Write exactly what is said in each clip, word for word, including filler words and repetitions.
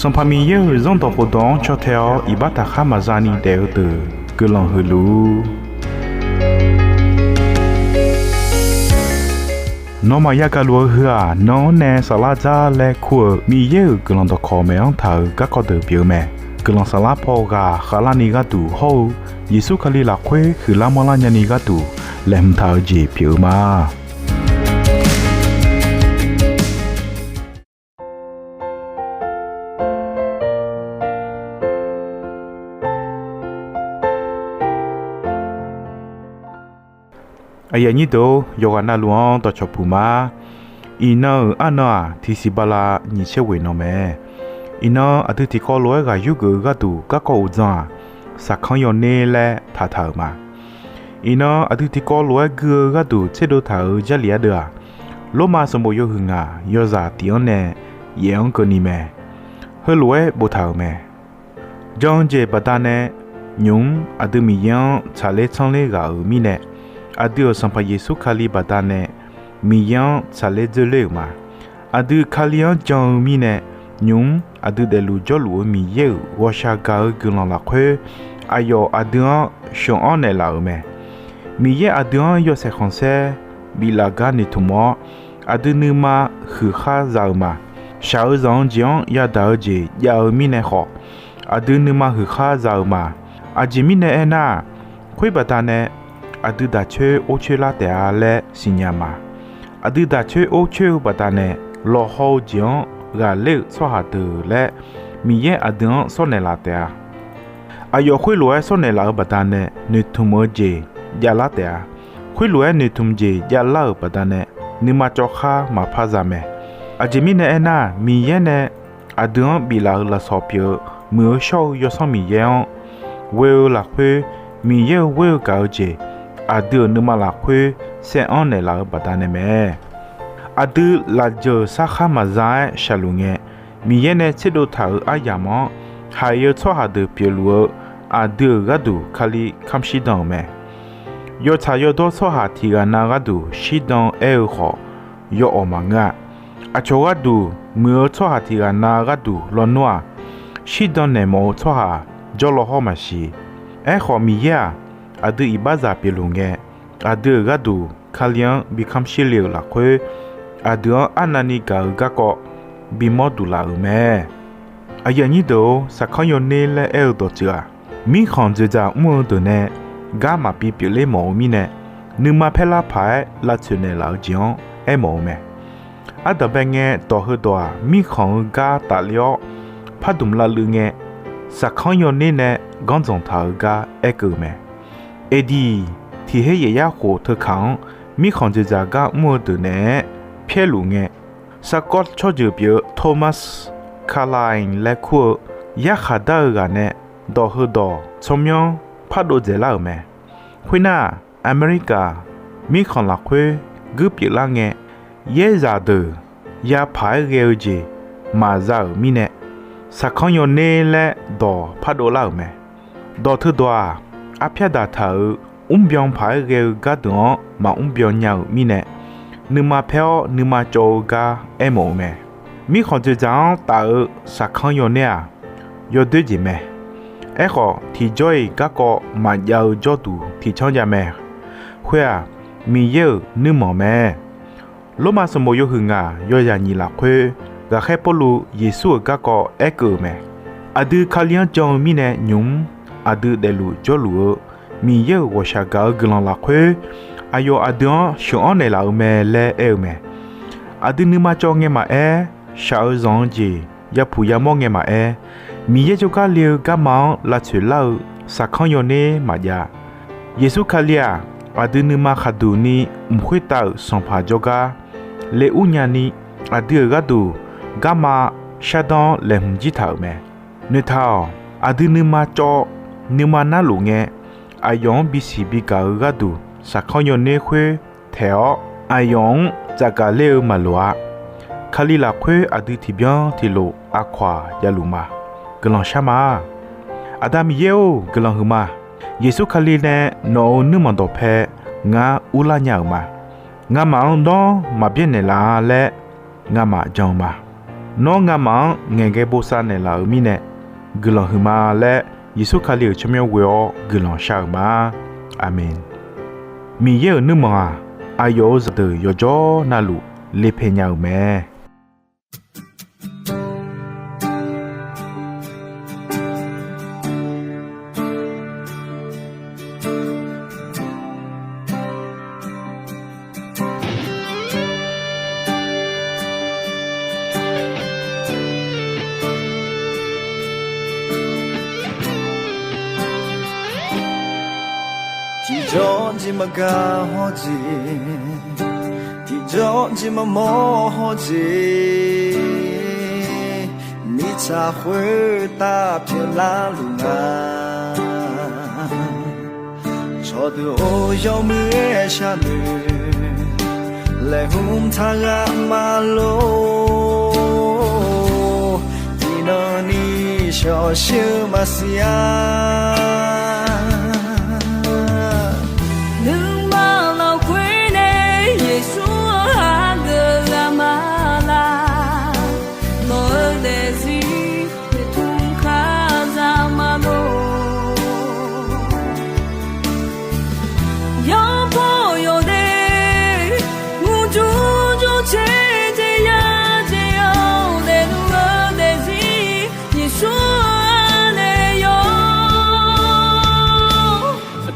Sanqpaq Miqyaer-euq Zanrdawq khofdawq-anr caw tae-awr iqbax taqkhar maqza ni daef-eu deuq guiqlanq huiq luf-ur. Nawmaf yagaq luf-eu heu-aq, nan-anr nae saflar dzar laer kur-euq Miqyaer-euq guiqlanq dawqkawq maeq-anr taq-euq garkawv deuq pyeuf-eu mae. Guiqlanq saflar paw ghaq khavlarni gharduq hawr-eu Yeqsur Kali lafkhoer huiqlar manrlar nyani gharduq laeqhmq taq-eu jeq pyeuf-eu ma. Aqyuif aqnyir deuq-or, yawqghaq navluf-anr dawqcawq puq ma. Iqnan-euq arnan-aq, tiqsiq bala nyiq tser ghoeq nan mae. Iqnan aqdui tiqkawv lof-aer ghaq yurgeuf-eu gharduq garkawv uqdzan-aq, saqkanr yawner laer taqtaq-euq ma. Iqnan aqdui tiqkawv lof-aer gui-eu gharduq tserdov taq-euq Jarlif ardeuv-aq, Lormav sanqbof yawhuiq ngaq yawzaq tiq-anr nae yaef-anr keuvni mae. Heulof-aer boftaq-euq mae. Jan-eu jeq baqdanae, nymq-mr aqdui Miqyaer-anr tsaqler tsanr ler ghaq-euq mirnae, aqdui-euq Sanqpaq Yeqsur Kali baqdanae, Miqyaer-anr tsaqler dzoerler-euq ma. Aqdui Kali-anr jan-eu mirnae, nymq-mr aqdui daefluf jawrluf-eu Miqyaer-euq ghawqshaq gaq-eu guiqlanq lafkhoer, aqyawf aqdui-anr sheuq-anr naeqlaf-euq mae. Miqyaer aqdui-anr yawshaef khanqsaer biflaf gar noeqtmq-awr, aqdui nuima huiqkhar za-eu ma. Shaq-eu zanq-eu jeq-anr yadaq-eu jeq jav-eu mirnae khawf, aqdui nuima huiqkhar za-eu ma. Aqjeq mirnae aernar-aq, khoer baqdanae aqdui daq coer or coer lar taef-a laer siqnya ma. Aqdui daq coer or coer-eu baqdanae, lawqhaw-eu jeq-anr ghaqler-euq tsawrhaq deuq laer Miqyaer aqdui-anr sawr naeqlaf taef-a. Aqyawf khoerlof-aer sawr naeqlaf-eu baqdanae noeqtmq-eu jeq javlar taef-a. Khoerlof-aer noeqtmq jeq javlar-euq baqdanae, nuima cawv khar maqpar za mae. Aqjeq mirnae aernar, Miqyaer nae aqdui-anr biflaf-euq lafsawq pyeuf-eu Muiq-eu shawr-eu Yawsanr Miqyaer-anr ghoe-eu lafkhoer, Miqyaer-euq ghoer-eu gaq-eu jeq aqdui-euq nuima lafkhoer saer-anr naeqlaf-eu baqdanae mae. Aqdui lafjeuq sarkhar maqza-aer shaqluf ngae, Miqyaer nae tserdov taq-euq aryamq-anr haiq-eu tsawrhaq deuq pyeufluf-eu aqdui-euq gharduq Kali kamq shirdan-euq mae. Yawtsaq yawdawr tsawrhaq tiq ghaq na gharduq shirdan aer-eu khawf, yawawq maqngeur-a. Aqcawq gharduq muiq-eu tsawrhaq tiq ghaq na gharduq lawnmr-aq, shirdan naeq mawf-eu tsawrhaq jawrlaw hawr maqsiq. Aerkhawf, Miqyaer-aq, aqdui iqbaxzaq pyeufluf ngae, aqdui-euq gharduq Kali-anr bi kamq shir le-euq lafkhoer, aqdui-anr arnavni gaq-eu garkawv bimawr duq laf-euq mae. Aqyuif aqnyir deuq-or, saqkanr yawner laer aer-eu dawqtsuif-aq, mirkhanq dzoeqdzaq mr-eu deuq nae gar maqbi pyeufler mawf-eu mirnae, nuima paerlar paq-aer lavtsoeq naeqlaf-eu jeq-anr aermawf-eu mae. Ardanqbae ngae, dawq heudawq-aq, mirkhanq-eu gar tafler-awr, pardmq lavluiv ngae, saqkanr yawner nae ganrdzanq taq-eu gar aerkeuv-eu mae. Aqdiq tiq her yaef yar khof teukaq-anr mirkhanq dzoeqdzaq gar mr-eu deuq naeq-aer pyaerluf ngae, sarkawv tsawrjeuq pyeuf-eu Thomas Carlyle laer kur-eu yarkhaq dar-eu ghaq nae dawq heudawq tsawrmyanr pardov dzaeqlar-euq mae. Khoernar, Aqmeqlirkaf mirkhanq lafkhoer guirpyeuf lar ngae, yaerzaq deuq yapaq-aer ghae-eu jeq maqza-euq mirnae, saqkanr yawner laer dawq pardov lar-euq mae. Dawq teudawq-aq, arpyar daqtaq-euq mrbyan paq-aer ghae-eu gardeuq-anr maqmr byan nya-euq mirnae, nuima paer-awr nuima cawv-eu gar aermawf-eu mae. Mirkhanq dzoeqdzaq-anr taf-eu saqkanr yawner-aq, yawdoer jeq mae. Aerkhawf, tiqjawr-iq garkawv maqjav-eu jawrduq tiqcanr jav mae. Khoer-aq, Miqyaer-euq nuirmanq mae. Lormav sanqbof yawhuiq ngaq yawzaq nyiq lafkhoer, ghaqkhaer Pawrluv Yeqsur-euq garkawv aerkeuv-euq mae. Aqdui Kali-anr jan-eu mirnae nymq-mr aqdui daefluf jawrluf-eu Miqyaer-euq ghawqshaq gaq-eu guiqlanq lafkhoer, aqyawf aqdui-anr sheuq-anr naeqlaf-eu mae laer aer-eu mae. Aqdui nuima cawv ngae maqaer, shaq-eu zanq-eu jeq yapuq yamawr ngae maqaer, Miqyaer jawrgar le-eu garma-anr lavtsoeq lar-eu saqkanr yawner maqjav. Yeqsur Kali-aq, aqdui nuima khaqduq ni mq khoertav-euq sanqpaq jawrgar le ur nyani, aqdui-euq gharduq garma shardanr-anr laeqhmq jir taq-euq mae. Noeqtaq-awq. Aqdui nuima cawv, nuima narluf ngae, aqyawf-anr bisiq bigaq-eu gharduq saqkanr yawner khoer taeq-awr, aqyawf-anr tsafgaq ler-eu maqloq-a. Kali lafkhoer aqdui tiqbyan tiqlof aqkawq-aq javluf ma. Guiqlanq shar ma. Aqda Miqyaer-or, guiqlanq huiqma. Yeqsur Kali nae nawq-euq nuirmanq dawqpae ngar urlar nya-euq ma. Ngamaf-anr nawr maqbyaer naeqlaf-a laer ngamaf jan-eu ma. Nawr ngamaf-anr ngaeqghae bosav naeqlaf-euq mirnae guiqlanq huiqma laer, Yeqsur Kali-euq tsawrmyanr ghoe-awr guiqlanq shar-euq ma. Aqmeq. Miqyaer-euq nuirmanq-aq, aqyawf-euq zaqdeuq yawqjawr navluf le paeq nya-euq mae. Tiqjawr jeq maqgaq hawr jeq, tiqjawr jeq maqmawr hawr jeq, mirtsaq khoertav pyeuflar luf nga. Cawqdeuq-or, yawmuiq-aer sharnoeq laeqhmq taq ghaq ma lor. Tiqnan ni shawqshir-eu maqsiq-a. Nuima lafkhoer nae Yeqsur-anr hageuf ghaq ma laq. Nawq-euq daefzir noeqtmq kar za ma lor. Yawpaw yawdaef murjur jurcaer jeq ya jeq-awr, daefluf-eu daefzir Yeqsur-anr nae yawr.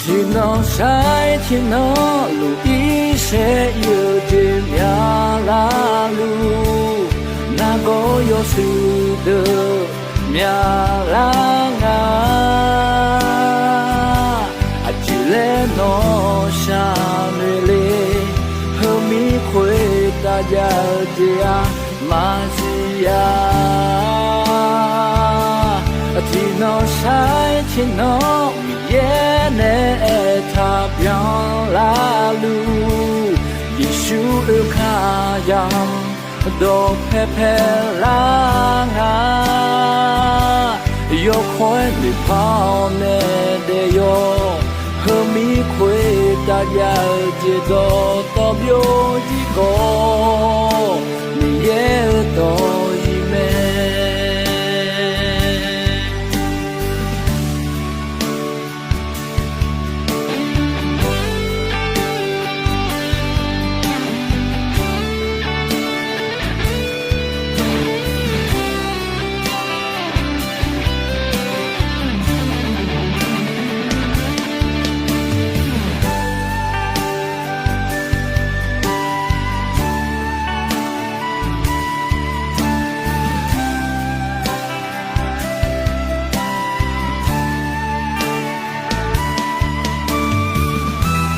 Tiqnan sar-iq tiqnan luf irsaer ir-eu jeq myaqlar luf, nargawr yawshuif deuq myaqlar nga. Aqjeq laer nawr sharnoeq le, heumir khoertav jav-eu jeq-aq maqsiq-a. Tiqnan sar-iq tiqnan Miqyaer nae aertaq byanlar luf, Yeqsur oekar ya dawqpae paelar nga. Yawkawr-aer noeqpar-awr nae daef yawr, heumir khoertav jav-eu jeq dawqtawv byov jir khawf, Miqyaer-euq dawq-iq mae.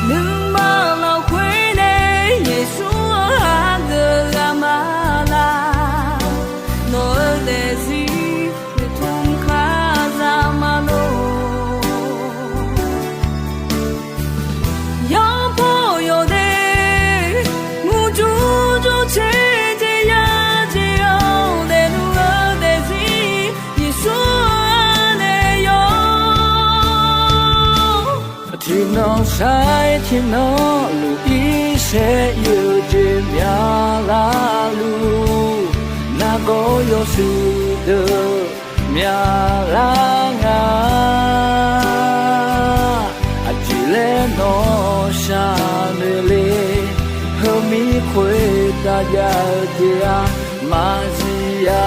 Nuima lafkhoer nae Yeqsur-anr hageuf ghaq ma laq. Nawq-euq daefzir noeqtmq kar za ma lor. Yawpaw yawdaef murjur jurcaer jeq ya jeq-awr, daefluf-eu daefzir Yeqsur-anr nae yawr. Tiqnan sar-iq tiqnan luf irsaer ir-eu jeq myaqlar luf, nargawr yawshuif deuq myaqlar nga. Aqjeq laer nawr sharnoeq le, heumir khoertav jav-eu jeq-aq maqsiq-a.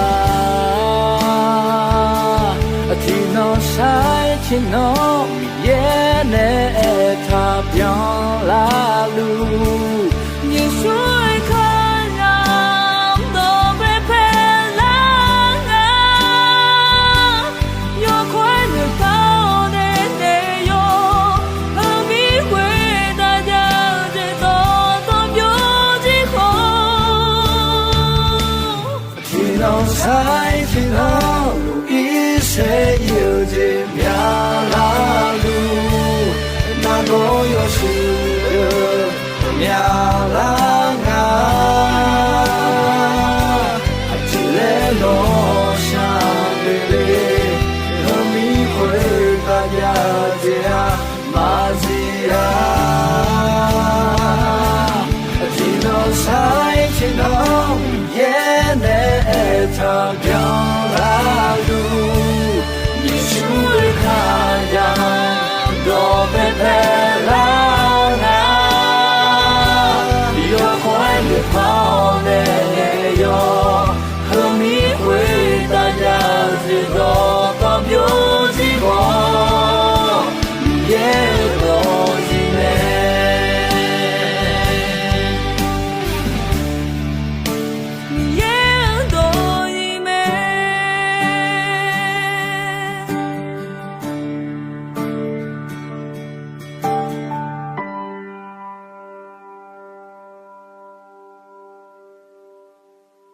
Tiqnan sar-iq tiqnan Miqyaer nae aertaq byanlar luf, Yeqsur oekar ya dawqpae paelar nga. Yawkawr-aer noeqpar-awr nae daef yawr, heumir khoertav jav-eu jeq dawqtawv byov jir khawf, tiqnan sar